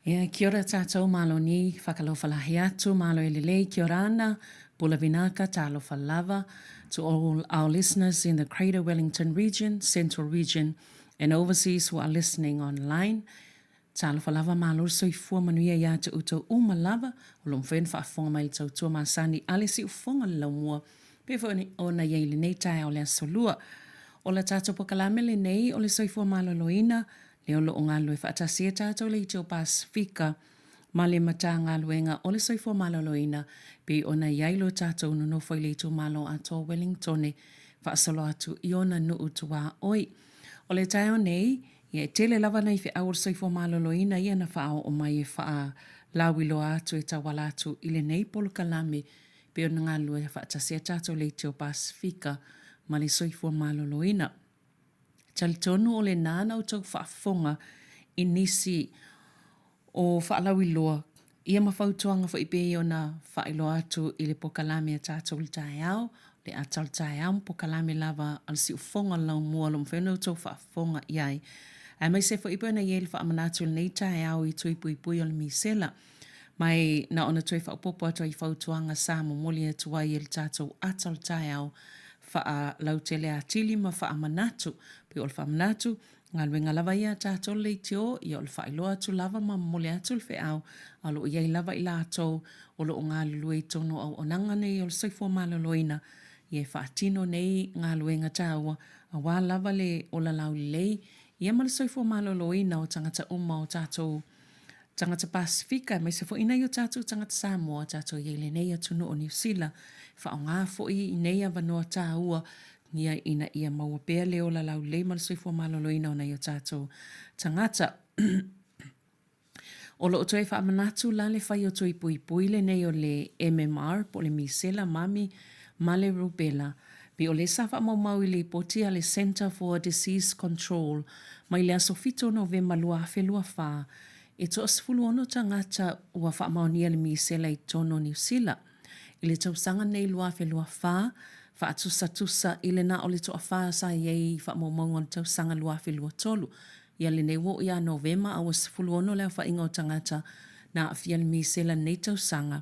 Ia, kia ora tātou, malo ni, whakalofa lahi atu, malo e lelei, kia ora ana, Bula vinaka, talofa lava, to all our listeners in the Greater Wellington region, Central region and overseas who are listening online. Talofa lava, malo le soifua manuia ia te outou uma lava, o lo o mafai ona faafofoga mai le tautua masani a le siufofoga le laumua, pei foi ona i ai i lenei taeao o le Aso Lua. O la tatou polokalame lenei o le soifua maloloina, lea o lo o galulue faatasi ai tatou le Itu o Pasefika ma le Matagaluega o le Soifua Maloloina pei ona i ai lo tatou nonofo i le itumalo atoa o Wellingtone faasolo atu i ona nuu tuaoi. O le taeao nei, ia e tele lava nai feau o le soifua maloloina ia na faaoo mai e faalauiloa atu e tauala atu i lenei polokalame pei ona galulue faatasi ai tatou le Itu o Pasefika ma le Soifua Maloloina. Talitonu o lena na outou faafofoga i nisi o faalauiloa ia ma fautuaga foi pei ona faailoa atu i le pokalame a tatou i le taeao, le ata o le taeao ma pokalame lava a le siufofoga o le laumua o lo o mafai ona outou faafofoga i ai. Aemaise foi pei ona i ai le faamanatu i lenei taeao i tui puipui o le misela. Ma e na ona toe faaopoopo atu ai i fautuaga sa momoli atu ai e le tatou ata o le taeao faalautele atili ma faamanatu. Pei o le faamanatu, galuega lava ia a tatou le leitio, ia o le faailoa atu lava ma momoli atu le feau, a o lo o i ai lava i latou o lo o galulue i totonu o auaunaga nei o le soifua maloloina, ia e faatino nei galuega taua aua lava le ola laulelei ia ma le soifua maloloina o tagata uma o tatou tagata Pasefika aemaise foi nai o tatou tagata Samoa tatou i ai i lenei atunuu o Niu Sila, faaaoga foi i nei avanoa taua ia ina ia maua pea le ola laulelei ma le soifua maloloina o nai o tatou tagata. O lo o toe faamanatu la le fai o tui puipui lenei o le MMR po o le misela, mami ma le rubella. Pei o lea sa faamaumau i lipoti a le Centre for Disease Control mai le aso 7 o Novema 2024, e toa-16 tagata ua faamaonia le misela i totonu o Niu Sila. I le tausaga nei 2024, faatusatusa i le na o le toafa sa i ai i faamaumauga o le tausaga 2023. Ia lenei ua oo ia Novema a ua 16 le aofaiga o tagata na aafia i le misela i lenei tausaga.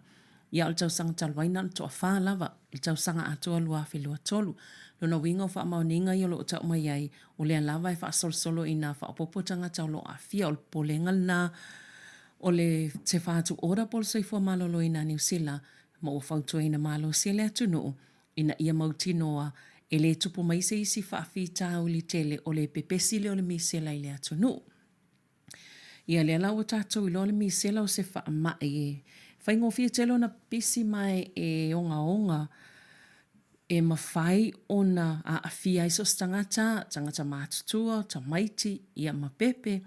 Ia o le tausaga talu ai na o le toafa lava i le tausaga atoa 2023. Lona uiga o faamaoniga ia o lo o tau mai ai, o lea lava e faasolosolo ina faaopoopo tagata o lo o aafia. O le popolega lena o le Te Whatu Ora po o le Soifua Maloloina a Niu Sila ma ua fautuaina malosi e le atunuu ina ia mautinoa e le tupu mai se isi faafitauli tele o le pepesi lea o le misela i le atunuu. Ia lea la ua tatou iloa o le misela o se faamai e faigofie tele ona pisi ma e ogaoga e mafai ona aafia ai so o se tagata, tagata matutua, tamaiti, ia ma pepe,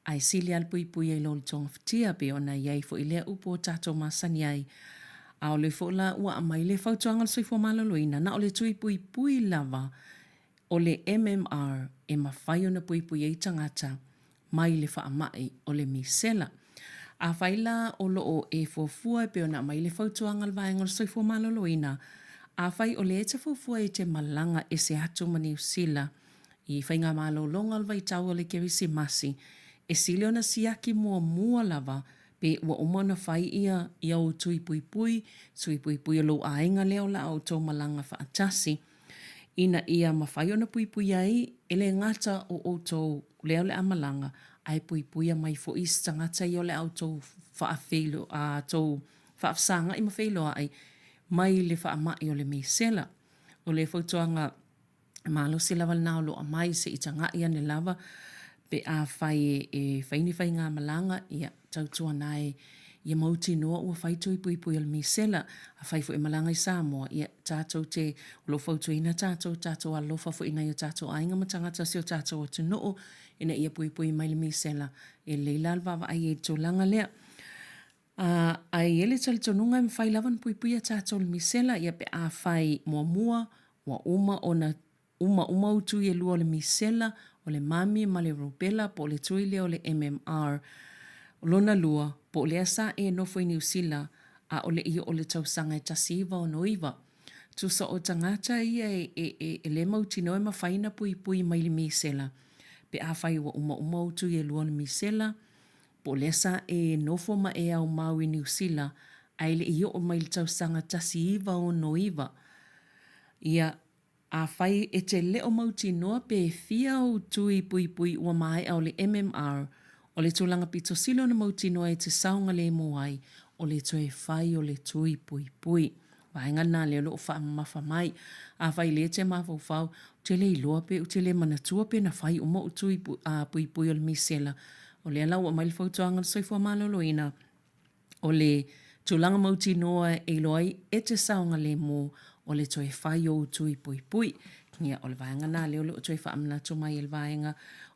ae sili lava le puipuia i lo le togafitia, pei ona i ai foi lea upu ua tatou masani ai. A o lea foi la ua aumai le fautuaga a le Soifua Maloloina, na o le tui puipui lava O le MMR e mafai ona puipui ai tagata mai le faamai o le misela. Afai la o lo o e fuafua e pei ona aumai le fautuaga a le Vaega o le Soifua Maloloina, afai o lea e te fuafua e te malaga ese atu ma Niu Sila i faigamalologa o le vaitau o le Kerisimasi, e sili ona siaki muamua lava pe ua uma ona fai ia ia ou tui puipui, tui puipui o lou aiga lea o le a outou malaga faatasi. ina ia mafai ona puipuia ai, e le gata o outou lea o le a malaga, ae puipuia mai foi isi tagata ia o le a outou outou faafesagai ma feiloai mai le faamai o le misela. O le fautuaga malosi lava lena o lo o aumai se i tagai ane lava pe afai e fai ni faigamalaga, ia tautuana e ia mautinoa ua fai tui puipui o le misela. Afai foi e malaga i Samoa, ia tatou te, o lo o fautuaina tatou, tatou alolofa foi i nai o tatou aiga ma tagata o si o tatou atunuu ina ia puipui mai le misela. E lelei la le vaavaai i ai i le tulaga lea. A, ae i ai le talitonuga e mafai lava ona puipuia tatou i le misela, ia pe afai muamua ua uma ona Umauma ou tui e lua o le misela, o le mami ma le rubella po o le tui lea o le MMR. Lona lua, po o lea sa e nofo i Niu Sila a o le i oo le tausaga e 1969. Tusa o tagata ia e, e, e, e le mautinoa e mafai ona puipui mai le misela pe afai ua umauma ou tui e lua o le misela. Po o lea sa e nofo ma e aumau i Niu Sila ae le i oo mai le tausaga 1969. Ia, afai e te le o mautinoa pe fia ou tui puipui ua maea o le MMR, o le tulaga pito sili ona mautinoa e te saogalemu ai, o le toe fai o le tui puipui. Vaega lena lea o lo o faamamafa mai. Afai lea e te mafaufau, ou te le iloa pe ou te le manatua pe na fai uma ou tui puipui o le misela, o lea la ua aumai le fautuaga a le Soifua Maloloina, o le tulaga mautinoa e iloa ai e te saogalemu, o le toe fai o ou tui puipui. Ia, o le vaega lena lea o lo o toe faamanatu mai e le vaega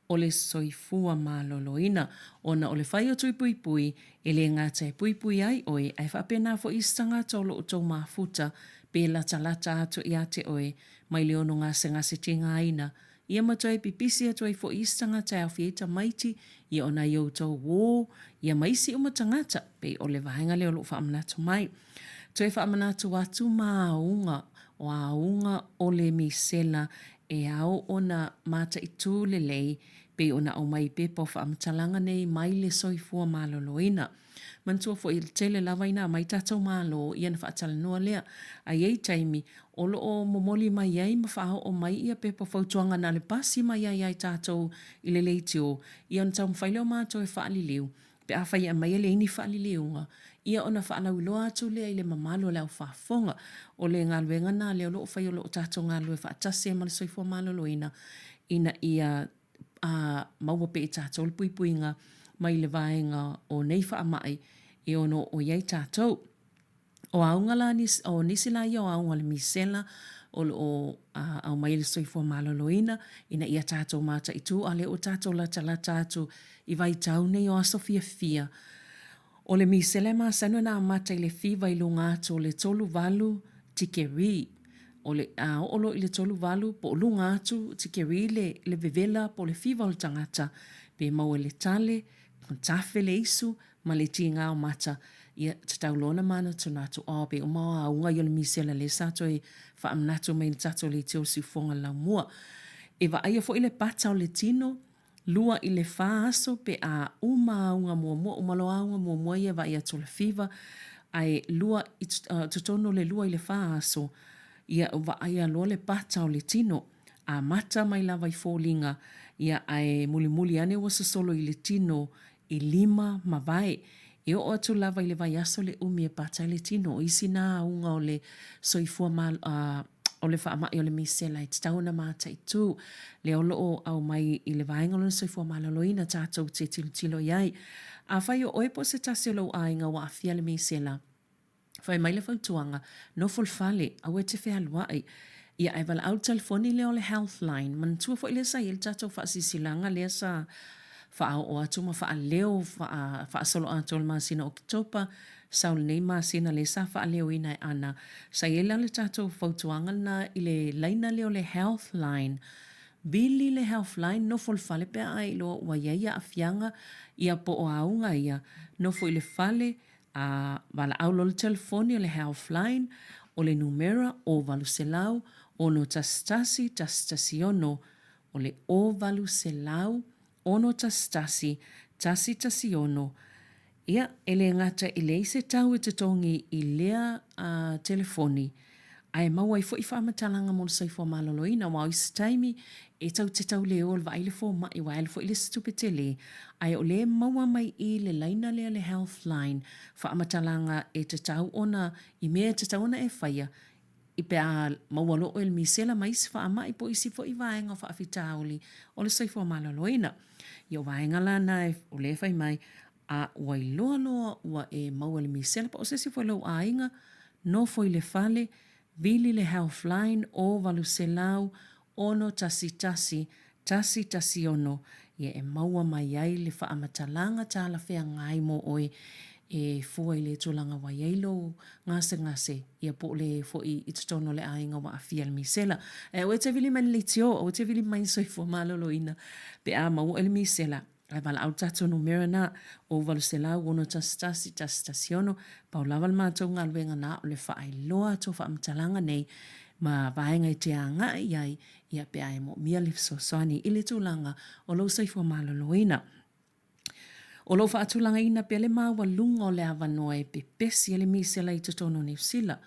o le Soifua Maloloina, ona o le fai o tui puipui, E le gata e puipui ai ʻoe, ae faapena foi isi tagata o lo o tou mafuta pe latalata atu ia te ʻoe mai le ono gasegase tigaina, ia ma toe pipisi atu ai foi isi tagata e aofia ai tamaiti, ia o nai outou uō, ia ma isi uma tagata, pei o le vaega lea o lo o faamanatu mai. Toe faamanatu atu ma auga, o auga o le misela e ao ona mataitū lelei pei ona aumai i pepa o faamatalaga nei mai le soifua maloloina. Manatua foi e tele lava ina aumai tatou malo ia ona faatalanoa lea. Ae i ai taimi o lo o momoli mai ai ma faaoo mai ia pepa fautuaga na o le pasi mai ai ia i tatou i le leitio ia ona taumafai lea o matou e faaliliu pe afai e aumai e leai ni faaliliuga ia ona faalauiloa atu lea i le mamalu o le au faafofoga. O le galuega lena lea o lo o fai o lo o tatou galulue faatasi ai ma le soifua maloloina ina ia maua pea e tatou le puipuiga mai le vaega o nei faamai e ono oo i ai tatou. O auga la, o nisi la ia o auga o le misela o lo o aumai e le Soifua Maloloina ina ia tatou mataitu a o lea ua tatou latalata atu i vaitau nei o aso fiafia. O le misela e masani ona amata i le fiva i luga atu o le 38 tikeri. O le a oo loa i le 38 po o luga atu tikeri le le vevela po o le fiva o le tagata pe maua i le tale, tafe le isu ma le tiga o mata, ia tatau loa ona manatunatu, oh pei uma o auga ia o le misela lea sa toe faamanatu mai i le tatou leitio o le siufofoga o le laumua. E vaaia foi le pata o le tino, 2 i le 4 aso pe a uma auga muamua, uma loa auga muamua ia e vaai atu o le fiva, ae 2 i totonu o le 2 i le 4 aso, ia vaaia loa le pata o le tino. Amata mai lava i foliga, ia ae mulimuli ane ua sosolo i le tino i lima ma vae. E oo atu lava i le vaiaso le umi e pata ai le tino. O isi nā auga o le soifua ma, o le faamai o le misela e tatau ona mataitū. Lea o lo o aumai i le vaega o lona soifua maloloina tatou te tilotilo i ai. Afai o oe po o se tasi o lou aiga ua aafia le misela, Fai mai le fautuaga, nofo i le fale, aua e te fealuai. Ia ae valaau le telefoni lea o le Healthline. Manatua foi lea sa i ai le tatou faasilasilaga lea sa faaoo atu ma faaleo faasoloatoa i le masina o Oketopa, sau lenei masina lea sa faaleoina e Ana. Sa i ai la le tatou fautuaga lena i le laina lea o le Healthline. Vili le Healthline, nofo i le fale pe a e iloa ua i ai aafiaga ia po o auga ia, nofo i le fale, A valaau loa le telefoni o le Healthline, o le numera 0800 611 116, o le 0800 611 116, ia, e le gata e leai se tau e totogi i lea telefoni, Ae maua ai foi faamatalaga mo le soifua maloloina aua o isi taimi e tau te tau le o e vaai le fomai aua e alu foi le isi tupe tele. Ae o lea e maua mai i le laina lea le health line faamatalaga e tatau ona i mea e tatau ona e faia i pe a maua loa oe i le misela ma isi faamai po o isi foi vaega o faafitauli o le soifua maloloina. Ia o vaega la na o lea e fai mai A ua iloa loa ua e maua i le misela po o se isi foi o lou aiga, nofo i le fale, vili le Healthline 0800 611 116, ia e maua mai ai le faamatalaga talafeagai mo oe e fua i le tulaga ua i ai lou gasegase, ia po o le foi i totonu o le aiga ua aafia i le misela. Ae aua e te vili mai i le leitio, aua e te vili mai i le soifua maloloina pe a maua oe i le misela. Ae valaau le tatou numera na, o 800 611 116, pau lava le matou galuega na o le faailoa atu o faamatalaga nei ma vaega e te agai i ai ia pe a e moomia le fesoasoani i le tulaga o lou soifua maloloina. O lo o faatulagaina pea le maualuga o le avanoa e pepesi ai le misela i totonu o Niu Sila,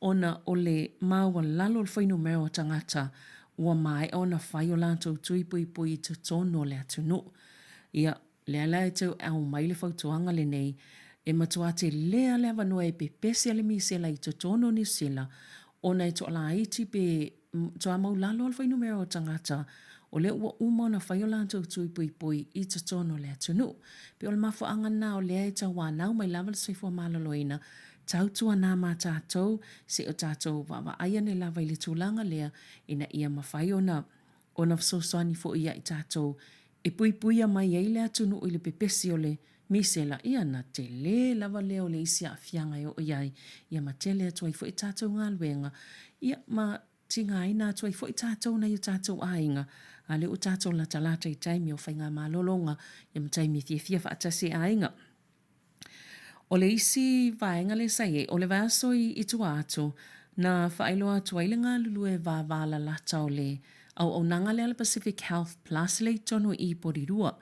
ona o le maualalo o le fuainumera o tagata ua maea ona fai o latou tui puipui i totonu o le atunuu. Ia, lea la e tau aumai le fautuaga lenei, e matua tele lava le avanoa e pepesi ai le misela i totonu o Niu Sila, ona e toalaiti pe matua maulalo le fuainumera o tagata o lea ua uma ona fai o latou tui puipui i totonu o le atunuu. Pei o le mafuaaga lena o lea e tauanau mai lava le soifua maloloina, tautuana ma tatou, se i o tatou vaavaai ane lava i le tulaga lea ina ia mafai ona ona fesoasoani foi ia i tatou e puipuia mai ai le atunuu i le pepesi o le misela, ia ona tele lava lea o le isi aafiaga e oo i ai, ia ma tele atu ai foi tatou galuega, ia ma tigaina atu ai foi tatou nai o tatou aiga, a o lea ua tatou latalata i taimi o faigamalologa, ia ma taimi e fiafia faatasi ai aiga. O le isi vaega lea sa i ai, o le vaiaso i tua atu, na faailoa atu ai le galulue vavalalata o le auaunaga lea a le Pacific Health Plus lea i totonu i i Porirua,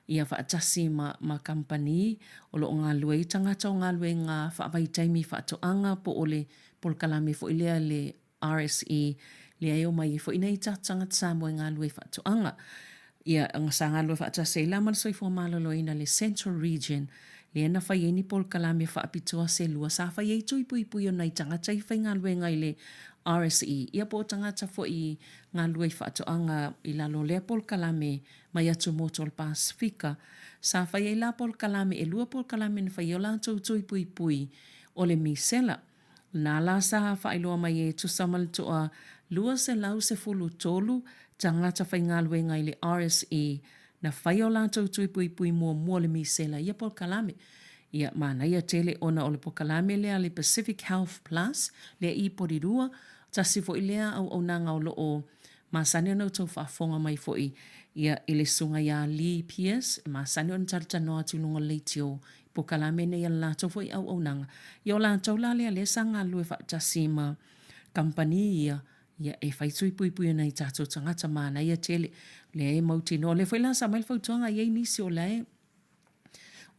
ia faatasi ma ma kamupani o lo o galulue ai tagata o galuega faavaitaimi faatoaga po o le polokalame foi lea le RSE, lea e omai ai foi nai tatou tagata Samoa e galulue i faatoaga. Ia, sa galulue faatasi ai la ma le Soifua Maloloina i le Central Region, lea na fai ai ni polokalame faapitoa se lua, sa fai ai tui puipui o nai tagata i faigaluega i le RSE, ia po o tagata foi i galulue i faatoaga i lalo o lea polokalame mai atumotu o le Pasefika. Sa fai ai la polokalame, e lua polokalame na fai ai o latou tui puipui o le misela. Na la sa faailoa mai e tusa ma le toa 213 tagata faigaluega i le RSE na fai o latou tui puipui muamua o le misela i ia polokalame. Ia, manaia tele ona o le polokalame lea a le Pacific Health Plus lea i Porirua, tasi foi lea auaunaga o lo o masani ona outou faafofoga mai foi ia i le Susuga ia Lee Pearce e masani ona talatalanoa atu i luga o le leitio i polokalame nei a le latou foi auaunaga. Ia o latou la lea lea sa galulue faatasi ma kamupani ia, ia e fai tui puipui o nai tatou tagata manaia tele. O lea e mautinoa, o lea foi la sa aumai le fautuaga e i ai nisi o la e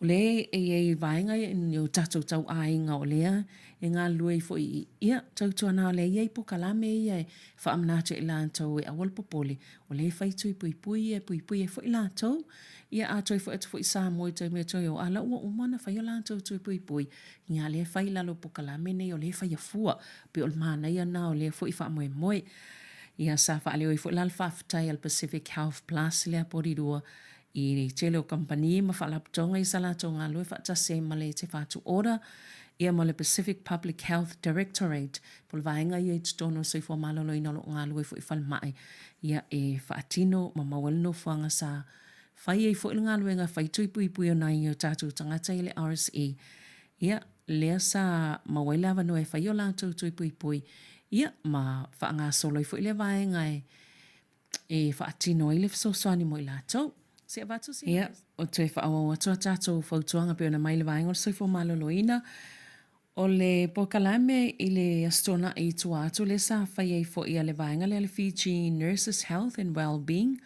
O lea e i ai vaega ia i o tatou tauaiga o lea e galulue ai foi i, ia, tautuana o lea e i ai polokalame ia e faamanatu ia i latou e aua le popole, o lea e fai tui puipui ia e puipui ai foi latou. Ia a toe foi atu foi i Samoa i taimi e toe o, a la ua uma ona fai a latou tui puipui, ia a lea e fai i lalo o polokalame nei o lea e faia fua. Pei o le manaia lena o lea foi faamoemoe. Ia sa faaleo ai foi la le faafetai a le Pacific Health Plus lea Porirua I le tele o kamupani ma faalapotopotoga i sa latou galulue faatasi ai ma le Te Whatu Ora ia ma le Pacific Public Health Directorate, po o le vaega ia i totonu o le Soifua Maloloina o lo o galulue foi i falemai ia e faatino ma maua ai le nofoaga sa fai ai foi le galuega e fai tui puipui o nai o tatou tagata i le RSE ia lea sa maua ai le avanoa e fai o latou tui puipui ia ma faagasolo ai foi lea vaega e e faatino ai le fesoasoani mo i latou. Se avatu sina. Ia, o toe faaauau atu a tatou fautuaga pei ona mai le vaega o le soifua maloloina. O le polokalame i le Aso Toonai i tua atu lea sa fai ai foi a le vaega lea a le Fiji Nurses Health and Wellbeing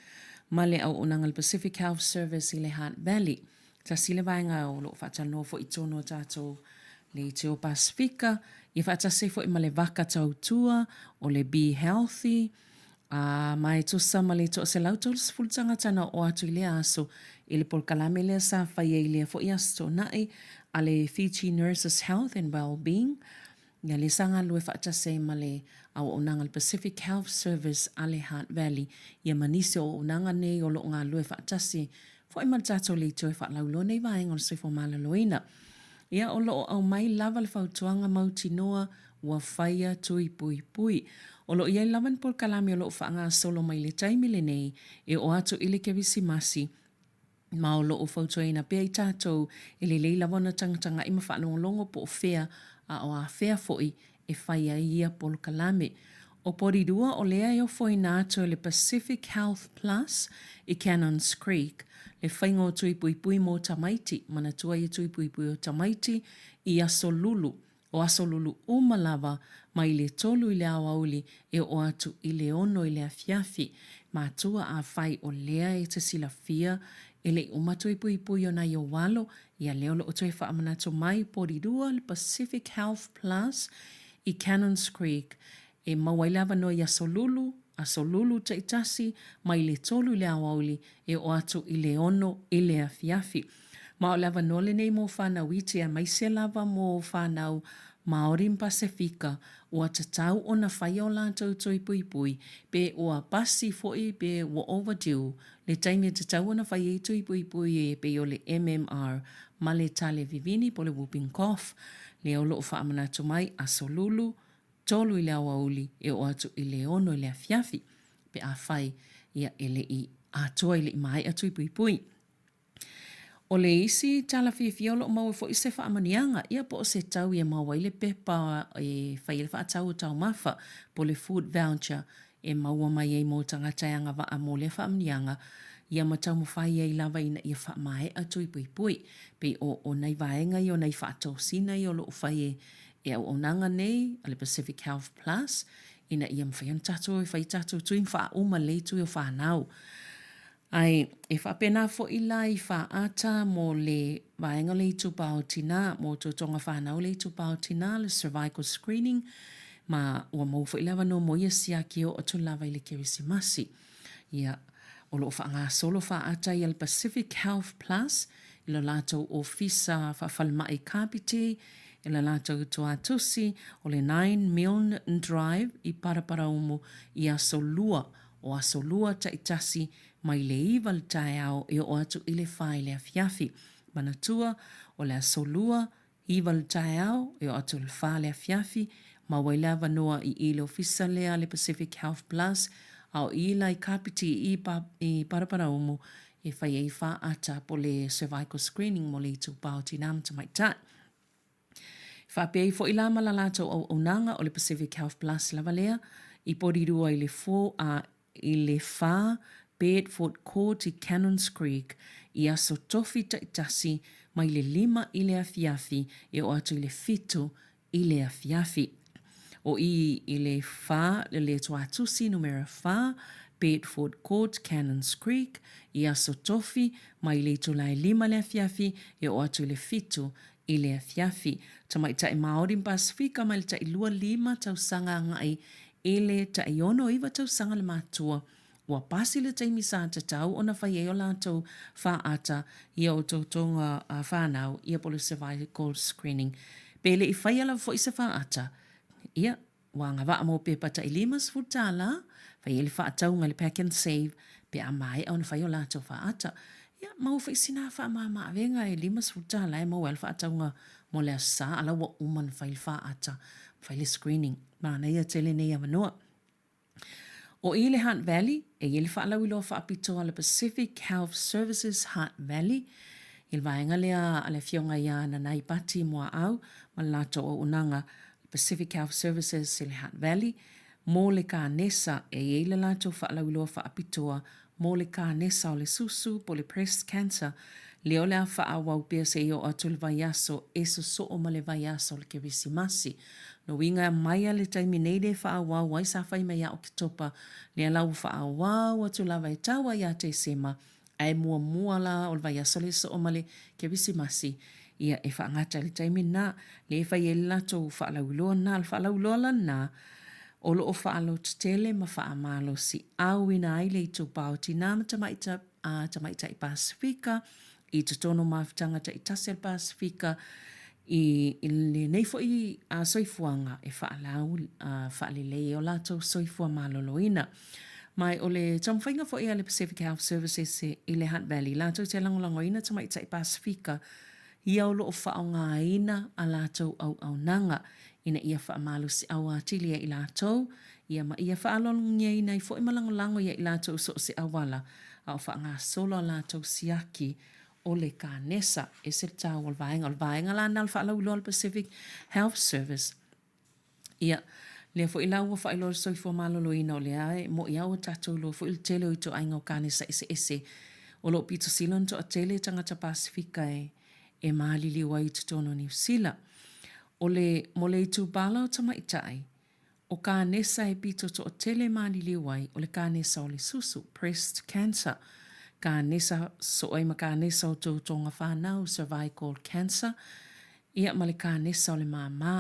ma le auaunaga a le Pacific Health Service i le Hutt Valley. Tasi le vaega o lo o faatalanoa foi i totonu o tatou Leitio Pasefika, ia faatasi ai foi ma le Vaka Tautua, o le Be Healthy, Ā, ma e tusa ma le 130 tagata na oo atu i lea aso i le polokalame lea sa fai ai i lea foi Aso Toonai a le Fiji Nurses Health and Wellbeing, ia lea sa galulue faatasi ai ma le auaunaga a le Pacific Health Service a le Hutt Valley, ia ma nisi o auaunaga nei o lo o galulue faatasi foi ma le tatou leitio e faalauiloa nei vaega o le soifua maloloina. Ia, o lo o aumai lava le fautuaga mautinoa ua faia tui puipui. O lo o i ai lava ni polokalame o lo o faagasolo mai i le taimi lenei e oo atu i le Kerisimasi, ma o lo o fautuaina pea i tatou e lelei lava ona tagatagai ma faalogologo po o fea a o afea foi e fai ai ia polokalame. O Porirua o lea e ofoina atu e le Pacific Health Plus i Cannons Creek le faiga o tui puipui mo tamaiti, manatua ia tui puipui o tamaiti i aso lulu O aso lulu uma lava, mai le tolu i le aoauli e oo atu i le ono i le afiafi. Matua afai o lea e te silafia E le i uma tui puipui o nai ou alo, ia lea o lo o toe faamanatu mai Porirua le Pacific Health Plus i Cannons Creek e maua ai le avanoa i Aso Lulu, Aso Lulu taitasi, mai le 3 i le aoauli e oo atu i le 6 i le afiafi. Ma o le avanoa lenei mo whanau iti aemaise lava mo whanau Māori ma Pasefika ua tatau ona whai o latou tui puipui pe ua pasi foi pe ua overdue le taimi e tatau ona fai ai tui puipui e pei o le MMR ma le tale vivini po o le whooping cough, lea o lo o faamanatu mai Aso Lulu, 3 i le aoauli e oo atu i le 6 i le afiafi, pe afai ia e le i atoa e le i maea tui puipui. O le isi tala fiafia o lo o maua foi se faamanuiaga, ia po o se tau e maua ai le pepa e fai ai le faatau o taumafa, po o le food voucher e maua mai ai mo tagata e agavaa mo lea faamanuiaga, ia ma taumafai ai lava ina ia faamaea tui puipui. Pei o o nai vaega ia o nai faatosina ia o lo o fai e e auaunaga nei a le Pacific Health Plus ina ia mafai ona tatou e fai tatou tui ma faauma lelei tui o fanau. Ae e faapena foi la i faata mo le vaega o le itupa o tinā, mo tautoga fanau le itupa o tinā, le cervical screening, ma ua maua foi le avanoa mo ia siaki e oo atu lava i le Kerisimasi. Ia, o lo o faagasolo faata ia le Pacific Health Plus i lo latou ofisa faafalemai i Kapiti, i le latou tuatusi o le 9 Milne Drive i Paraparaumu i aso Lua o aso Lua taitasi mai le 9 le taeao e oo atu i le 4 i le afiafi. Manatua, o le aso Lua, 9 le taeao e oo atu i le 4 le afiafi, maua ai le avanoa i i le ofisa lea a le Pacific Health Plus, a o i la i Kapiti i i Paraparaumu e fai ai faata po o le cervical screening mo le itupa o tinā ma tamaitai. Faapea ai foi la ma la latou auaunaga o le Pacific Health Plus lava lea i Porirua i le 4 i le 4 Bedford Court i Cannons Creek i aso tofi taitasi mai le 5 i le afiafi e oo atu i le 7 i le afiafi. O i i le 4 le tuatusi numera 4 Bedford Court, Cannons Creek i aso tofi mai le itula e 5 le afiafi e oo atu i le 7 i le afiafi. Tamaitai Māori ma Pasefika mai le tai 25 tausaga agai i le tai 69 tausaga le matua, ua pasi le taimi sa tatau ona fai ai o latou faaata i a otootoga whanau ia po o le cervical screening. Pe le i faia lava foi se faaata, ia, Ua agavaa mo pepa tai $50, fai ai le faatauga i le Pack and Save pe a maea ona fai o latou faata. Ia, maua foi sina faamama-avega e $50 e maua ai le faatauga mo le Aso Sa, a la ua uma ona fai le faata, fai le screening. Manaia tele nei avanoa. O i le Hutt Valley, e i ai le faalauiloa faapitoa a le Pacific Health Services Hutt Valley i le vaega lea a le Afioga ia Nanai Pati Muaau ma le latou auaunaga Pacific Health Services i le Hutt Valley mo le kanesa e i ai le latou faalauiloa faapitoa mo le kanesa o le susu po o le breast cancer, lea o le a faaauau pea seia oo atu i le vaiaso e sosoo ma le vaiaso o le Kerisimasi. Lona uiga mai lava le taimi nei lea e faaauau ai sa fai mai ia Oketopa, lea la ua faaauau atu lava e tau ai ia Tesema, ae muamua la o le vaiaso lea e sosoo ma le Kerisimasi, ia e faagata i le taimi lena, lea e fai ai le latou faalauiloa lena. O le faalauiloa la lena, o lo o faalototele ma faamalosiauina ai le itupa o tinā ma tamaitai Pasefika i totonu o mafutaga taitasi a le Pasefika i lenei foi soifuaga e faalau faalelei ai o latou soifua maloloina. Ma o le taumafaiga foi a le Pacific Health Services i le Hutt Valley latou te lagolagoina tamaitai Pasefika ia o lo o faaaogaina a latou auaunaga ina ia faamalosiau atili ia i latou, ia ma ia faaaloalogiaina ai foi ma lagolago ia i latou i so o se auala a o faagasolo a latou siaki o le kanesa. E ese le taua o le vaega. O le vaega la lena o le faalauiloa a le Pacific Health Service. Ia, lea foi la ua faailoa le soifua maloloina o lea e mo'i lava ua tatou iloa foi le tele o ituaiga o kanesa eseese o lo o pito sili ona toatele tagata Pasefika e e maliliu ai i totonu o Niu Sila. O le, mo le itupala o tamaitai, o kanesa e pito toatele maliliu ai o le kanesa o le susu, breast cancer. Kanesa soo ai ma kanesa o toutoga fanau, cervical cancer, ia ma le kanesa o le māmā.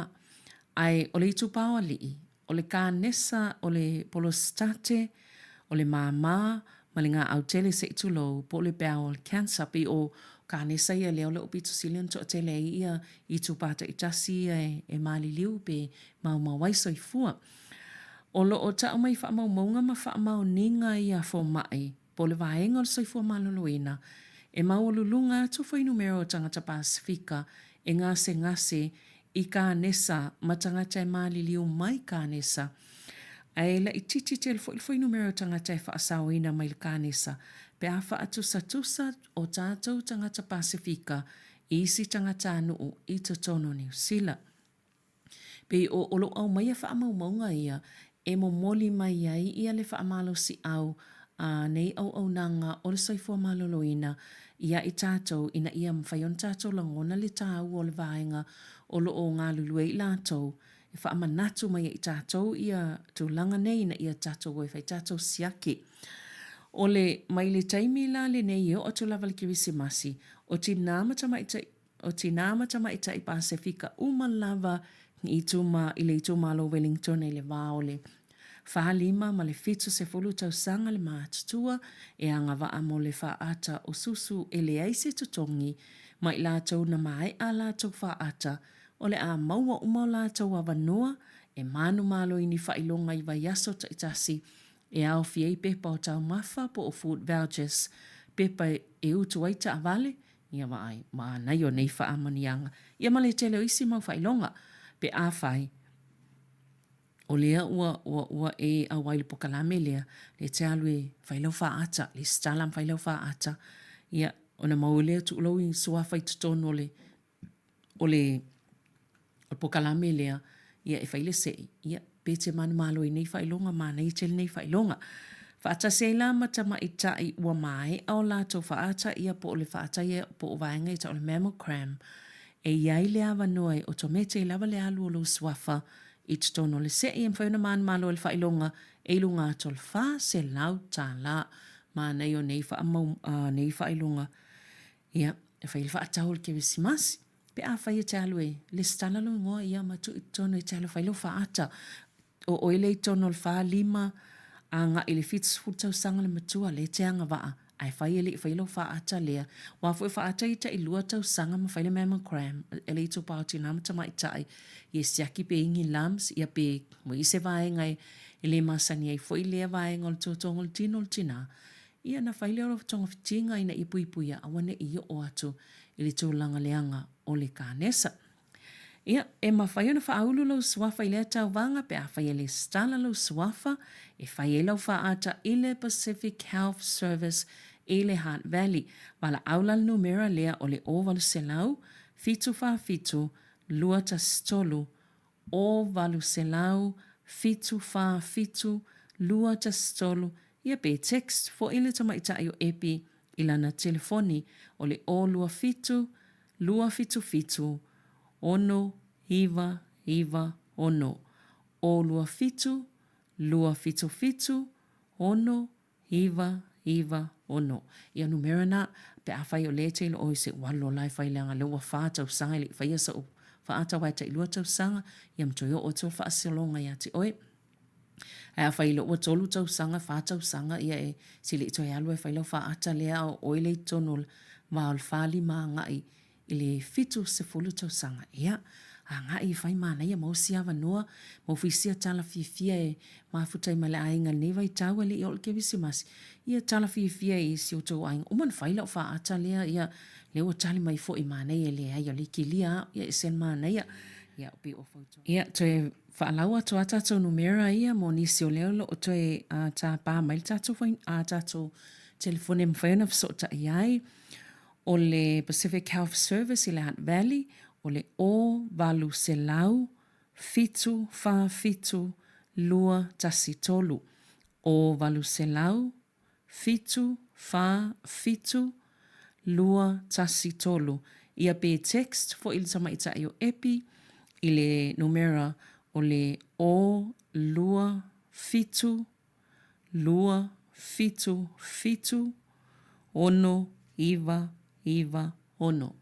Ae o le itupa o alii, o le kanesa o le polositate, o le māmā, ma le gaau tele se i tulou, po o le bowel cancer. Pei o kanesa ia lea o lo o pito sili ona toatele ai ia itupa taitasi ia e maliliu pe maumau ai soifua. O lo o tau mai faamaumauga ma faamaoniga ia fomai po o le Vaega o le Soifua Maloloina e maualuluga atu fuainumera o tagata Pasefika e gasegase i kanesa ma tagata e maliliu mai kanesa, ae laitiiti tele foi le fuainumera o tagata e faasaoina mai le kanesa pe a faatusatusa o tatou tagata Pasefika i isi tagatanuu i totonu o Niu Sila. Pei o o lo o aumaia faamaumauga ia e momoli mai ai ia le faamalosiau a nei auaunaga o le soifua maloloina ia i tatou ina ia mafai ona tatou lagona le taua o le vaega o lo o galulue ai i latou e faamanatu mai ai i tatou ia tulaga nei ina ia tatou o e fai tatou siaki. O le mai le taimi la lenei e oo atu lava i le Kerisimasi, o tinā ma tamaitai O tinā ma tamaitai Pasefika uma lava i ituma i le itumalo Wellington i le vā o le 45 ma le 70 tausaga le matutua e agavaa mo le faaata o susu e leai se totogi ma i latou na maea a latou faaata o le a maua uma o latou avanoa e manumalo i ni faailoga i vaiaso taitasi e aofia ai pepa o taumafa po o food vouchers, pepa e utu ai taavale Ia vaai, manaia o nei faamanuiaga, ia ma le tele o isi mau faailoga, pe afai o lea ua, ua, ua e auai i le pokalame lea, lea e te alu e fai lau faata, lesitala ma fai lau faata, ia, ona maua lea, tuu lou suafa i totonu o le, o le pokalame lea, ia e fai le sei, ia, pe te manumalo i nei faailoga, manaia tele nei faailoga. Faatasi ai la ma tamaitai ua maea o latou faata ia po o le faata ia po o vaega ia tau o le mammogram, e i ai le avanoa e otomete ai lava le alu o lou suafa i totonu o le sei e mafai ona manumalo ai le faailoga e i luga atu o le $400. Manaia o nei faamau, nei faailoga, ia, e fai ai le faatau o le Kerisimasi. Pe afai e te alu e lesitala lou igoa ia ma tuu i totonu e te alu e fai lou faata. O oe lea i totonu o le 45 agai i le 70 tausaga le matua lea e te agavaa ae fai e le i faia lou faata lea. Aua foi o faata ia tai lua tausaga ma fai le mammogram e le itupa o tina ma tamaitai ia siaki pe i ni lumps ia pe ua i ai se vaega e le masani ai foi lea vaega o le totoga o le tino o le tina. Ia ona fai lea o togafitiga ina ia puipuia aua ne i oo atu i le tulaga leaga o le kanesa. Ia, e mafai ona faaulu lou suafa i lea tauvaga pe afai e lesitala lou suafa e fai ai lau faaata i le Pacific Health Service i le Hutt Valley. Valaau la le numera lea o le 0800 747 213 0800 747 213 ia pe text foi le tamaitai o Epi i lana telefoni o le 027 277 6996 027 277 6996. Ia numera na, pe afai o lea e te iloa oi se ua lola e fai leaga lea ua fa tausaga e le i faia sou faata aua e tailua tausaga, ia ma toe oo atu le faasologa ia te oe. Ae afai loa ua tolu tausaga, fa tausaga, ia e se le i toe alu e fai lau faata lea a o oe lea i totonu o le va o le fa lima agai i le 70 tausaga. Ia, agai e fai manaia, maua si avanoa, maua foi sia tala fiafia e mafuta ai ma le aiga i lenei vaitau e le i oo le Kerisimasi. Ia tala fiafia i si outou aiga, uma ona fai lau faata lea, ia, lea ua tali mai foi manaia e leai o lea e kilia au, ia e ese le manaia. Ia, pei o fautuaga. Ia, toe faalau atu lava tatou numera ia mo nisi o lea o lo o toe tapa mai le tatou, tatou telefoni e mafai ona fesootai ai. O le Pacific Health Service i le Hutt Valley, o le 0800 747 213. 0800 747 213. Ia pe text foi le tamaitai o Epi i le numera o le 027 2 7 7 6, 9, 9, 6.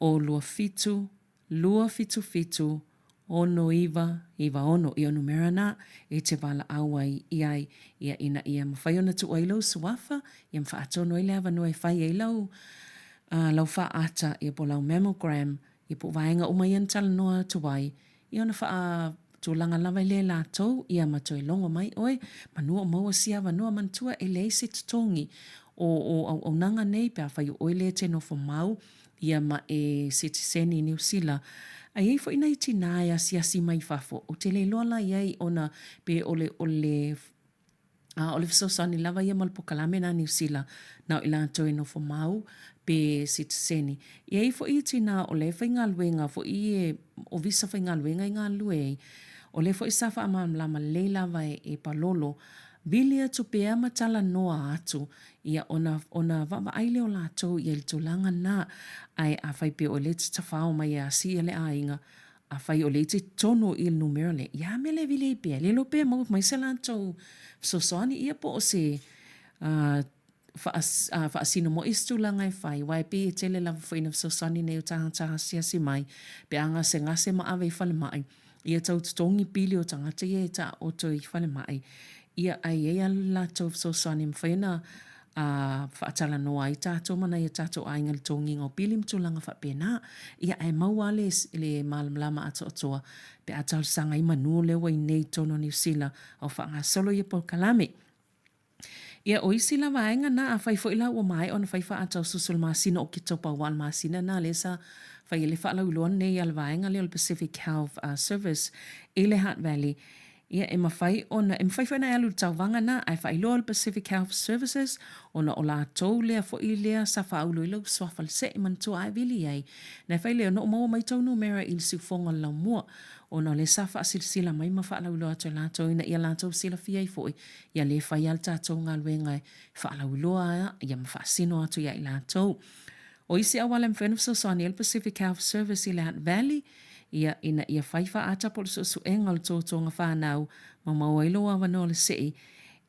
ʻO 27, 2 7 7, 6 9 9 6. Ia numera na e te walaʻau ai i ai ia ina ia mawhai ona tuu ai lau suafa, ia mawhaatono ai le awanoa e whai ai lau, uh, lau whaata, ia po lau mammogram, ia po vaenga uma ia na talanoa atu ai, Ia ona faatulaga lava i lea latou, ia ma toe logo mai oe, manu o maua sia avanoa manatua e leai se totogi o o auaunaga nei pe afai o oe lea e te nofo mau ia ma e sitiseni i Niu Sila. A i ai foi nai tinā e asiasi mai i fafo, ou te le iloa la i ai ona pe o le o le A o le fesoasoani lava ia ma le pokalame na Niu Sila, na o i latou e nofo mau pe sitiseni. E i ai foi tinā o lea e faigaluega foi e o visa faigaluega i galulue ai, o lea foi sa faamalamalama lelei lava e e Palolo, vili atu pea ma talanoa atu, ia ona ona vaavaai lea o latou ia i le tulaga lena. Ae afai pea o lea e te tafao mai e asi ia le aiga, Afai o lea i te totonu i le numera lea, ia a mea le vili ai pea, le iloa pea maua mai se latou fesoasoani ia po o se uh, faasino moi se tulaga e fai, aua e pei e tele lava foi ina fesoasoani nei o tagata asiasi mai, pe a gasegase ma ave i falemai, ia tau totogi pili o tagata ia e taoto i falemai, ia ae i ai lava le latou fesoasoani e mafai ona a faatalanoa ai tatou ma nai o tatou aiga i le togiga o pili ma tulaga faapena. Ia, ae maua lava le, le malamalama atoatoa pe a talosaga ai manu lea ua i inei i totonu o Niu Sila a o faagasolo ia polokalame. Ia, o isi la vaega na, afai foi la ua maea ona fai faataususu i le masina o Oketopa aua o le masina na lea sa fai ai le faalauiloa nei a le vaega lea o le Pacific Health Service i le Hutt Valley, Ia, e mafai ona, e mafai foi ona e alu i le tauvaga na, ae faailoa le Pacific Health Services, ona o latou lea foi lea sa faaulu ai lou suafa le see manatua ae vili ai. Na e fai lea, ona o maua mai tou numera i le siufoga o le laumua, ona o lea sa faasilasila mai ma faalauiloa atu e latou ina ia latou silafia ai foi, ia le fai lava le tatou galuega e faalauiloa ia ma faasino atu ia i latou. O isi auala e mafai ona fesoasoani ai le Pacific Health Service i le Hutt Valley, ia, ina ia fai faaata po o le suesuega o le totoga fanau ma maua ai lou avanoa o le sei,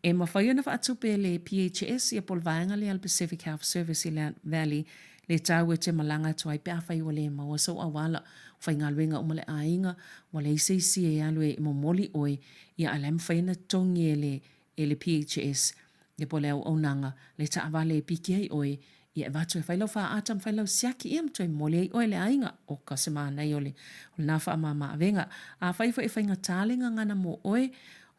e mafai ona faatupe e le PHS ia po o le vaega lea a le Pacific Health Service i le Hutt Valley le tau e te malaga atu ai pe afai ua le maua sou auala, ua faigaluega uma le aiga, ua leai se isi e alu e momoli oe, ia a o la e mafai ona totogi e le e le PHS, ia po o le auaunaga, le taavale e piki ai ʻoe, ia e avatu e fai lau fāʻata ma fai lau siaki ia ma toe momoli ai ʻoe i le aiga. ʻO ka se manaia o le o lena faamāmā-avega. Afai foi e faigata le gagana mo ʻoe,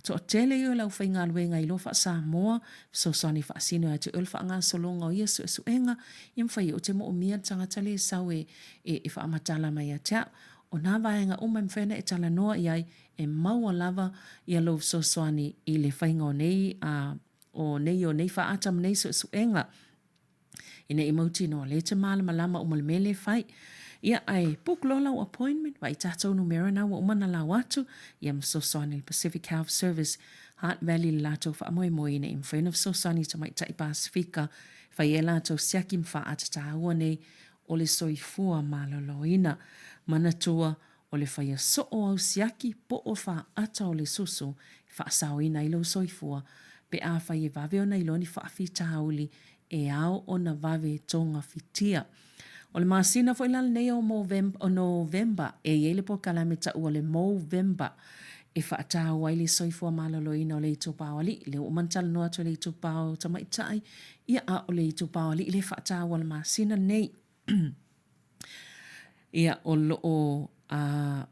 toatele ia o le aufaigaluega iloa faa-Samoa, fesoasoani faasino ia te oe le faagasologa o ia suesuega, ia mafai ai ou te moomia le tagata lea e sau e e faamatala mai ia te au. O nā vaega uma e mafai ona e talanoa i ai, e maua lava ia lou fesoasoani i le faiga o nei a o nei o nei faaata ma nei suesuega ina ia mautinoa lea e te malamalama uma le mea lea e fai. Ia ae book loa lau appointment, vaai tatou numera na ua uma ona lau atu, ia ma fesoasoani le Pacific Health Service Hutt Valley le latou faamoemoe ina ia mafai ona fesoasoani i tamaitai Pasefika e fai ai latou siaki ma faaata taua nei o le soifua maloloina. Manatua, O le faia soo au siaki po o faaata o le susu e faasaoina ai lou soifua pe afai e vave ona iloa ni faafitauli e ao ona vave togafitia. O le masina foi la lenei o November e i ai le polokalame taua o le Movember e faataua ai le soifua maloloina o le itupa o alii. Lea ua uma ona talanoa atu i le itupa o tamaitai, ia a o le itupa o alii lea e faataua i le masina lenei. Ia, o lo o, a,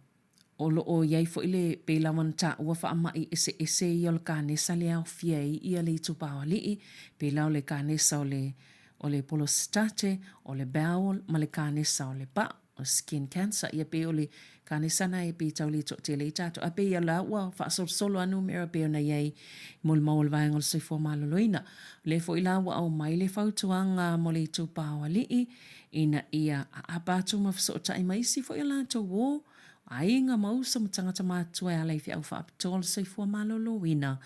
o lo o i ai foi le, pei lava ona taua faamai eseese ia o le kanesa lea e aofia ai ia le itupaoalii, pei la o le kanesa o le, o le polositate, o le bowel ma le kanesa o le pā, o le skin cancer. Ia pei o le kanesa lena e pei e tau le toatele ai tatou, ae pei o la ua faasolosolo lava numera pei ona i ai mo le mau o le Vaega o le Soifua Maloloina. O lea foi la ua aumai le fautuaga mo le itupaoalii ina ia aapa atu ma fesootai ma isi foi o latou uo, aiga ma uso ma tagata matutua e ala i feau faapitoa o le soifua maloloina,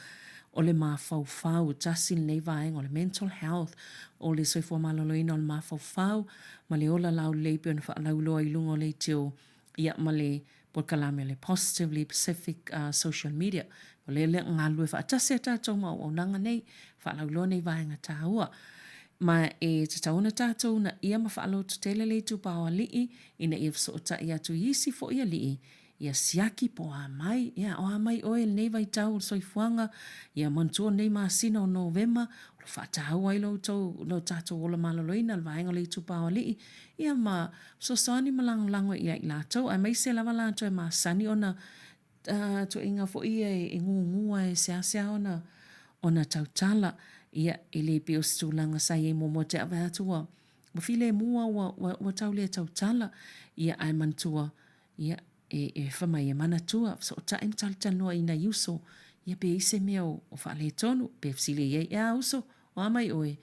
o le mafaufau, tasi lenei vaega o le mental health, o le soifua maloloina o le mafaufau ma le ola laulelei pei ona faalauiloa i luga o leitio ia ma le polokalame o le Positively Pacific Social Media. O lea lea galulue faatasi a tatou ma auaunaga nei, faalauiloa nei vaega taua. Ma e tatau ona tatou uunaia ma faalototele le itupa o alii ina ia fesootai atu i isi foi alii, ia siaki po o a mai, ia o a mai oe i lenei vaitau o le soifuaga, ia manatua o lenei masina o Novema, o lo o faataua ai lo outou, lo tatou ola maloloina, le vaega o le itupa o alii, ia ma fesoasoani ma lagolago ia i latou, aemaise lava latou e masani ona tuuaiga foi ia e gugu lava e seasea ona ona tautala. Ia, e le pei o se tulaga sa i ai muamua te au vaai atu ua filemu lava ua ua tau le tautala. Ia ae manatua, ia e e fai mai e manatua, fesootai ma talatalanoa i nai uso, ia pe i ai se mea o faaletonu, pe fesili i ai, e a uso? O a mai oe?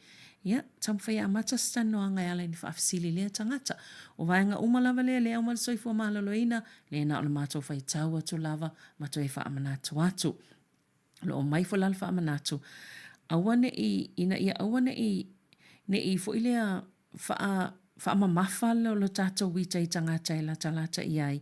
Ia, taumafai e amata se talanoaga e ala i ona faafesili i lea tagata. O vaega uma lava lea, lea e aumai le soifua maloloina, lea na o le matou faitau atu lava ma toe faamanatu atu. O lo o aumai foi la le faamanatu, aua ne i, ina ia aua ne i, ne i foi lea faa, faamamafa lo tatou ita i tagata e latalata i ai,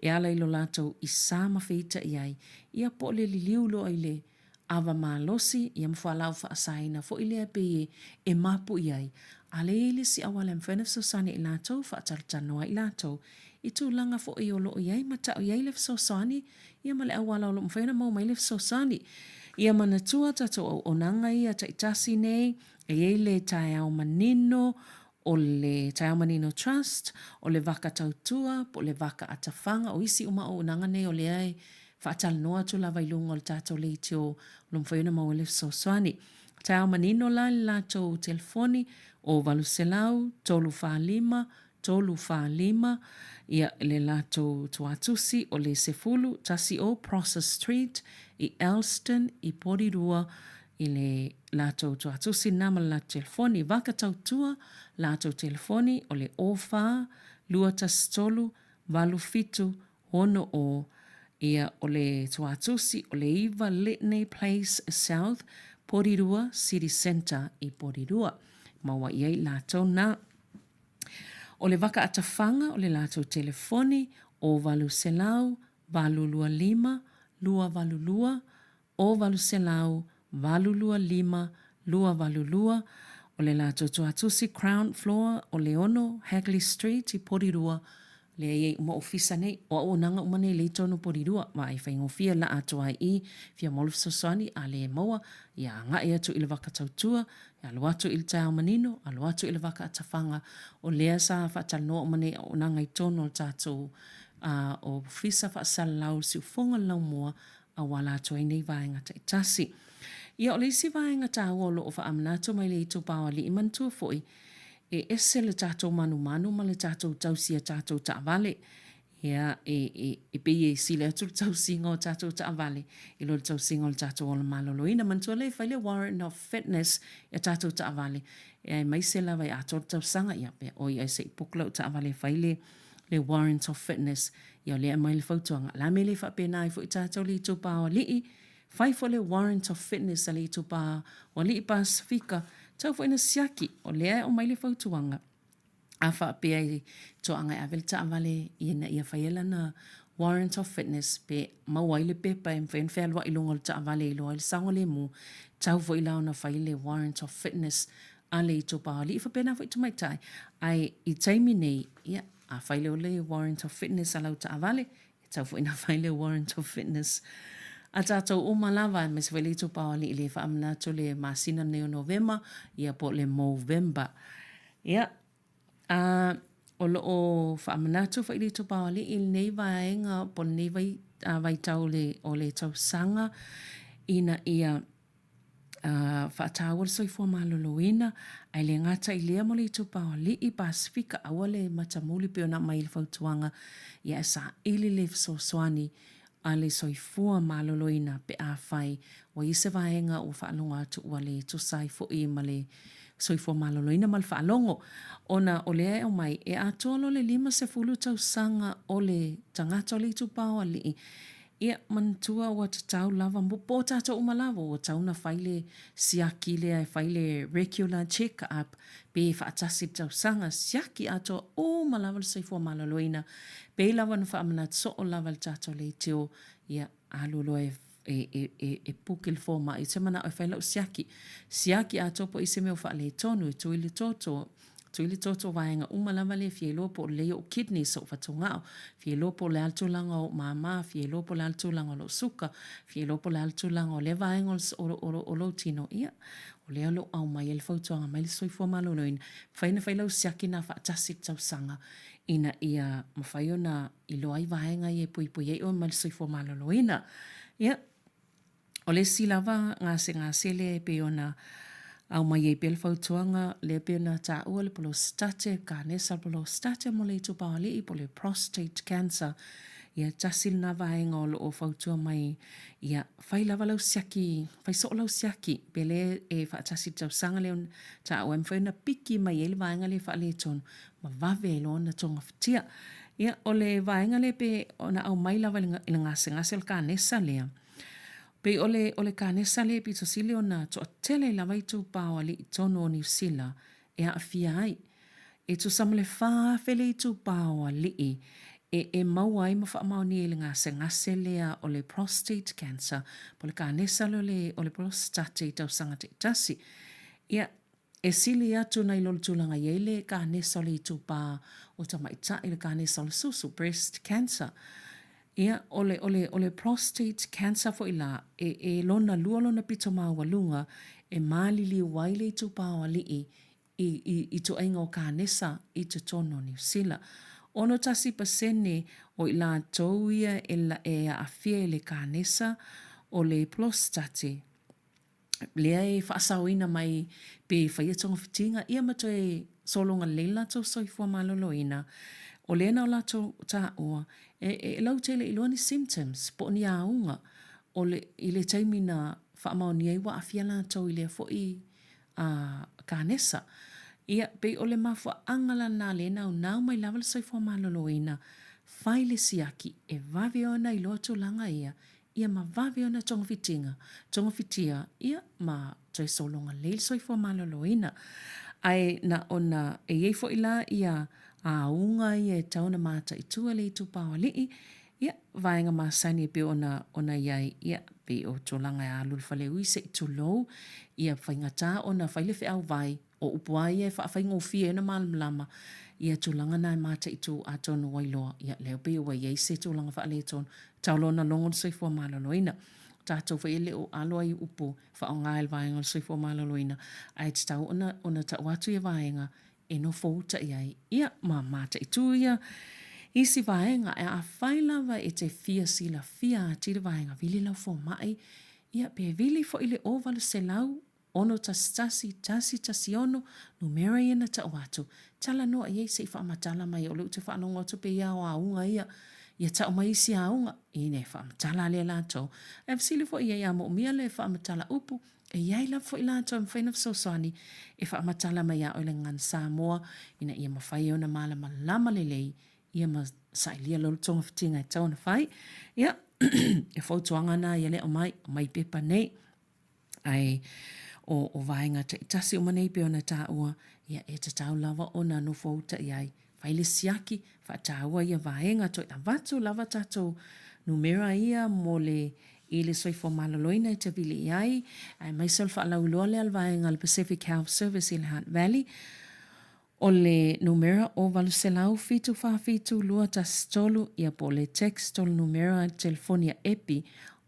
e ala i lo latou isa ma feita i ai, ia po o le liliu loa i le ava malosi, ia ma fualaau faasaina foi lea pei e mapu i ai. A lea e i ai le isi auala e mafai ona fesoasoani ai latou, faatalatalanoa ai latou i tulaga foi o lo o i ai ma tau i ai le fesoasoani, ia ma le auala o lo o mafai ona maua mai le fesoasoani. Ia manatua tatou auaunaga ia taitasi nei, e i ai le taeao manino, o le Taeao Manino Trust, o le Vaka Tautua, po o le Vaka Atafaga, o isi uma auaunaga nei o lea e faatalanoa atu lava i luga o le tatou leitio o lo o mafai ona maua ai le fesoasoani. Taeao Manino la i le latou telefoni o 800 345 345, ia, le latou tuatusi o le 10 10 Prosser Street i Elston i Porirua i le latou tuatusi lena ma le latou telefoni. Vaka Tautua, latou telefoni o le 04 213 87 60, ia, o le tuatusi o le 9 Litany Place South, Porirua City Centre i Porirua. Maua i ai latou na. O le vaka atafaga o le latou telefoni o 800 825 282, o 800 825 282, o le latou tuatusi Crown Floor o le 6 Hagley Street i Porirua, lea e i ai uma ofisa nei. O auaunaga uma nei lea i totonu o Porirua, vaai faigofie laa atu ai i fia maua le fesoasoani, a le maua, ia agai atu i le vaka tautua, ia alu atu i le taeao manino, alu atu i le vaka atafaga, o lea sa faatalanoa uma nei auaunaga i totonu o le tatou Ofisa Faasalalau o le Siufofoga o le Laumua auala atu ai nei vaega taitasi. Ia, o le isi vaega taua o lo o faamanatu mai le itupa o alii, manatua foi, e ese le tatou manumanu ma le tatou tausi i a tatou taavale. Ia, e, e, e pei e sili atu le tausiga o tatou taavale i lo le tausiga o le tatou ola maloloina. Manatua lea e fai le warrant of fitness i a tatou taavale, aemaise lava e atoa le tausaga, ia, pe oi ai se i book lau taavale e fai le le warrant of fitness, ia o lea e aumai le fautuaga, o le a mea e le faapena ai foi tatou le itupa o alii, fai foi le warrant of fitness a le itupa o alii Pasefika, tau foi ina siaki, o lea e aumai le fautuaga, a faapea e toaga e ave le taavale ina ia faia lana warrant of fitness pe maua ai le pepa e mafai ona fealuai i luga o le taavale e iloa ai le saogalemu, tau foi la ona fai le warrant of fitness a le itupa o alii, e faapena foi tamaitai. Ae i taimi nei, ia, a fai lea o le warrant of fitness a lau taavale, e tatau foi ona fai le warrant of fitness a tatou uma lava, aemaise foi le itupa o alii le faamanatu le masina lenei o Novema, ia po o le Movember. Ia, a o lo o faamanatu foi le itupa o alii i lenei vaega po o lenei vai, vaitau o le tausaga ina ia faataua le soifua maloloina, ae le gata i lea mo le itupa o alii Pasefika, aua le matamuli pei ona aumai i le fautuaga, ia e saili le fesoasoani a le soifua maloloina pe afai ua i ai se vaega ua faalogo atu ua le tusa ai foi ma le soifua maloloina ma le faalogo. Ona o lea e aumai, e atoa loa le 50 tausaga o le tagata o le itupa o alii, Ia, manatua ua tatau lava, po o tatou uma lava, ua tatau ona fai le siaki lea e fai le regular check up pe faatasi i le tausaga, siaki atoa uma lava le soifua maloloina. Pei lava ona faamanatu soo lava e le tatou leitio, ia, alu loa e. e, e, e, e puke le fomai, ou te manao e fai lau siaki. Siaki atoa po o i ai se mea o faaletonu, e tui le toto, tui le toto vaega uma lava lea e fia iloa po o lelei ou kidneys, ou fatugao, fia iloa po o le a le tulaga o ou māmā, fia iloa po o le a le tulaga o lou suka, fia iloa po o le a le tulaga o lea vaega o, o, o, o lou tino, ia, o lea o lo o aumai ai le fautuaga mai le Soifua Maloloina, mafai ona fai lau siaki lena faatasi i le tausaga ina ia mafai ona iloa ai vaega ia e puipui ai oe mai le soifua maloloina. Ia, o le isi lava gasegase lea e pei ona aumai ai pea le fautuaga, lea e pei ona taua le polositate, kanesa polositate mo le itupaoalii po o le prostate cancer. Ia, tasi lena vaega o lo o fautua mai, ia, fai lava lau siaki, fai soo lau siaki, pe le e faatasi i le tausaga lea ona taua e mafai ona piki mai ai le vaega lea e faaletonu ma vave ai loa ona togafitia. Ia, o le vaega lea pei ona aumai lava i le gasegase o le kanesa lea, pei o le, o le kanesa lea e pito sili ona toatele ai lava itupa o alii i totonu o Niu Sila e aafia ai. E tusa ma le 4,000 le itupa o alii e e maua ai ma faamaonia i le gasegase lea o le prostate cancer po o le kanesa lea o le, o le polositate i tausaga taitasi. Ia, E sili atu nai lo le tulaga i ai le kanesa o le itupa o tamaitai, le kanesa o le susu, breast cancer. Ia, o le, o le, o le prostate cancer foi la, e, e lona lua lona pito maualuga e maliliu ai le itupa o alii i, i, i ituaiga o kanesa i totonu o Niu Sila. 61 pasene o i latou ia e, e aafia i le kanesa o le polositate, lea e faasaoina mai pe faia togafitiga ia ma toe sologa lelei le latou soifua maloloina, o lea na o latou taua e, e lautele iloa ni symptoms po o ni auga o le, i le taimi na faamaonia ai ua aafia latou i lea foi a kanesa. Ia, pei o le mafuaaga la lena lea e naunau mai lava le soifua maloloina, fai le siaki e vave ona iloa tulaga ia ia ma vave ona togafitiga, togafitia, ia ma toe sologa lelei le soifua maloloina. Ae na ona e i ai foi la ia auga ia e tatau ona mataitu e le itupa o alii, ia, vaega masani e pei ona ona i ai, ia, pei o tulaga e alu i le faleui se i tulou, ia faigata ona fai le feau vai, O upu lava ia e faafaigofie ai ona malamalama ia tulaga na e mataitu atonu ua iloa, ia lea pei ua i ai se tulaga faaletonu, tau loa ona logo le soifua maloloina. O tatou foi e le o alo ai i upu faaaoga e le vaega o le soifua maloloina, ae tatau ona ona tau atu ia vaega e nofo uta i ai, ia ma mataitu ia isi vaega. Ae afai lava e te fia silafia atili vaega, vili lau fomai, ia pe vili foi le 800 6 1 1 1 6, numera ia na tau atu, talanoa i ai se i faamatala mai, o lea ou te faalogo atu pei a o auga ia, ia tau mai isi auga, ina e faamatala lea latou. Ae fesili foi i ai a moomia le faamatala upu, e i ai lava foi latou e mafai ona fesoasoani e faamatala mai ia oe le gagana Samoa ina ia mafai ai ona malamalama lelei ia ma sailia loa le togafitiga e tatau ona fai. Ia, e fautuaga na ia le aumai, aumai pepa nei. Ae o, o vaega taitasi uma nei pei ona taua, ia e tatau lava ona nofo uta i ai. Fai le siaki, faataua ia vaega, toe avatu lava tatou numera ia mo le i le soifua maloloina e te vili i ai, aemaise o le faalauiloa lea a le vaega a le Pacific Health Service i le Hutt Valley. O le numera o 800 747 213, ia po o le text o le numera telefoni a Epi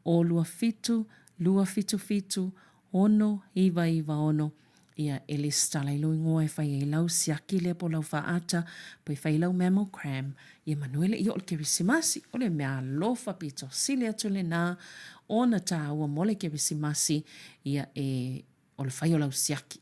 o 27 277 6996, ia e lesitala ai lou igoa e fai ai lau siaki lea po o lau faata po e fai ai lau mammogram, ia manu e le i oo le Kerisimasi. O le mea alofa pito sili atu lena ona taua mo le Kerisimasi, ia e o le fai o lau siaki.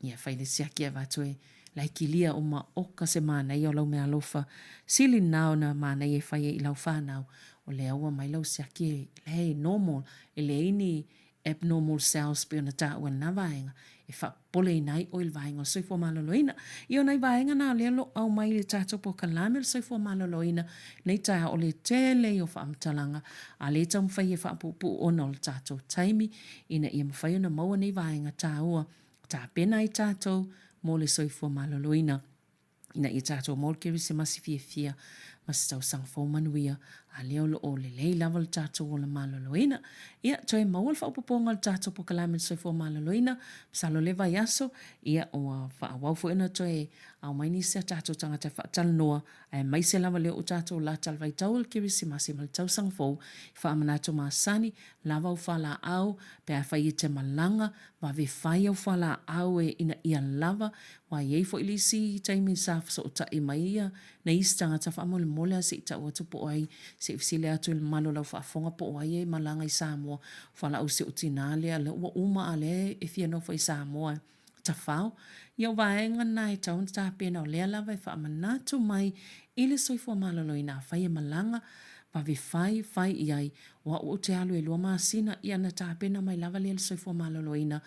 Ia fai le siaki e avatu e laikilia uma oka se manaia o lau meaalofa. Sili lena ona manaia e fai ai i lau fanau, o lea ua aumai lau siaki e la e normal, e leai ni abnormal cells pei ona taua i lena vaega e faapopoleina ai oe i le vaega o le soifua maloloina. Ia o nai vaega na o lea o lo o aumai i le tatou polokalame o le soifua maloloina nei taeao, o le tele ia o faamatalaga a lea e taumafai e faapuupuu ona o le tatou taimi ina ia mafai ona maua nei vaega taua tapena ai tatou mo le soifua maloloina ina ia tatou maua le Kerisimasi fiafia. Ma se tausaga fou manuia, a lea o lo o lelei lava lo tatou ola maloloina. Ia, toe maua le faaopoopoga o le tatou polokalame o le soifua maloloina, masalo o lea vaiaso, ia ua faaauau foi ona toe aumai nisi a tatou tagata e faatalanoa, aemaise lava lea ua tatou lata i le vaitau o le Kerisimasi ma le tausaga fou, i faamanatu masani, lava au fualaau, pe afai e te malaga, vave fai au fualaau e ina ia lava, aua e i ai foi le isi taimi sa fesootai mai ia nai isi tagata faamolemole lava se i tau atu po o ai, se i fesili atu i le mamalu o lau faafofoga po o ai e malaga i Samoa, fualaau a si ou tina lea, lea ua uma a o lea e fia nofo i Samoa e tafao. Ia o vaega na e tatau ona tapena o lea lava e faamanatu mai i le soifua maloloina afai e malaga, vave fai, fai i ai, o au ou te alu e lua masina, ia ona tapena mai lava lea e le soifua maloloina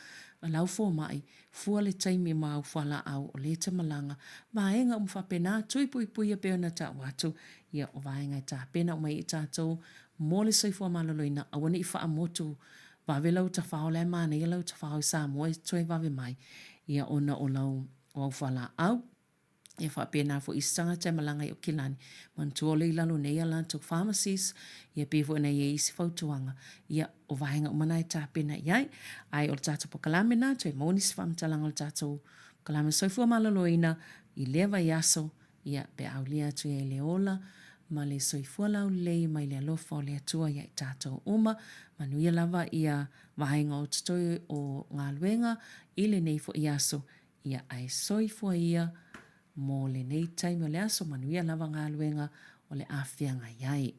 lau fomai Fua le taimi ma au fualaau o lea e te malaga, vaega uma faapena, tui puipuia e pei ona tau atu, ia o vaega e tapena uma i ai tatou mo le soifua maloloina, aua ne i faamotu vave lau tafao la e manaia lau tafao i Samoa e toe vave mai, ia ona o lau o au fualaau. E faapena foi isi tagata e malaga i Aukilani, manatua o lea i lalo nei a latou pharmacies, ia pei foi ona i ai isi fautuaga, ia o vaega uma na e tapena i ai. Ae o le tatou polokalame lena, toe maua nisi faamatalaga o le tatou polokalame Soifua Maloloina i lea vaiaso, ia pe a aulia atu i ai le ola ma le soifua laulelei mai le alofa o le Atua ia i tatou uma. Manuia lava ia vaega o totoe o galuega i lenei foi aso. Ia ae soifua ia mo lenei taimi o le aso, manuia lava galuega o le a feagai ai.